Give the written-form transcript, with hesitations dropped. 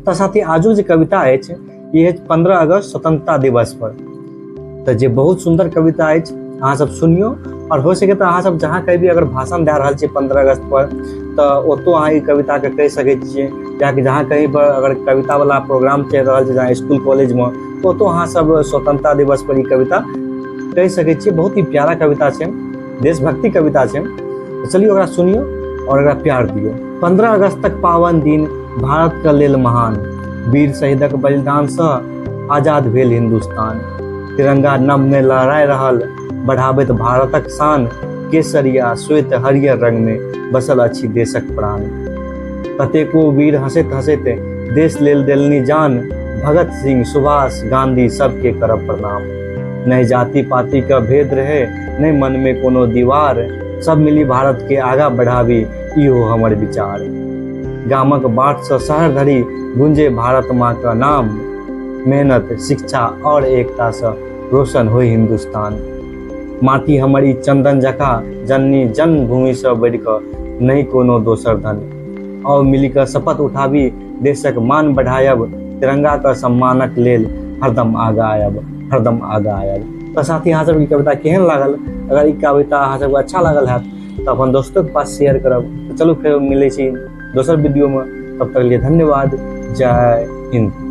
तऽ साथी आजुक जे कविता अछि ई अछि 15 अगस्त स्वतंत्रता दिवस पर। तऽ जे बहुत सुन्दर कविता अछि, अहाँ सब सुनियौ और हो सके तऽ अहाँ सब जहाँ कहीं भी अगर भाषण दए रहल छियै 15 अगस्त पर तऽ ओतौ अहाँ ई कविता के कहि सकै छियै, कियाकि जहाँ कहीं पर अगर कविता वाला प्रोग्राम चलि रहल छै जहाँ स्कूल कॉलेज मे, तऽ ओतौ अहाँ सब स्वतंत्रता दिवस पर ई कविता कहि सकै छियै। बहुत ही प्यारा कविता छै, देशभक्ति कविता छै। तऽ चलियौ ओकरा सुनियौ और ओकरा प्यार दियौ। 15 अगस्त तक पावन दिन भारत के लेल महान, वीर शहीदक बलिदान सँ आजाद भेल हिंदुस्तान। तिरंगा नभ में लहराय रहल, बढ़ाबैत भारतक शान, केसरिया श्वेत हरियर रंग में बसल अछि देशक प्राण। कतेको वीर हंसैत हंसैत देश लेल देलनि जान, भगत सिंह सुभाष गांधी सबके करब प्रणाम। नहि जाति पाति के भेद रहे, नहि मन में कोनो दीवार, सब मिली भारत के आगा बढ़ाबी इहो हमर विचार। गामक बाट सँ शहर धरि गूंजे भारत माँ का नाम, मेहनत शिक्षा और एकता सँ रोशन होय हिंदुस्तान। माटी हमर ई चंदन जकाँ जननी जन्मभूमि सँ बढ़ि कऽ नहि कोनो दोसर धन। आउ मिलि कऽ शपथ उठाबी देशक मान बढ़ायब, तिरंगा के सम्मानक लेल हरदम आगा आयब, हरदम आगा आयब। तऽ साथी अहाँ सबके कविता केहन लागल? अगर ई कविता अहाँ सबके अच्छा लागल हैत तऽ अपन दोस्तोके पास शेयर करब। तऽ चलू फेर मिलै छी दोसर वीडियोमे, तब तक लिए धन्यवाद, जय हिंद।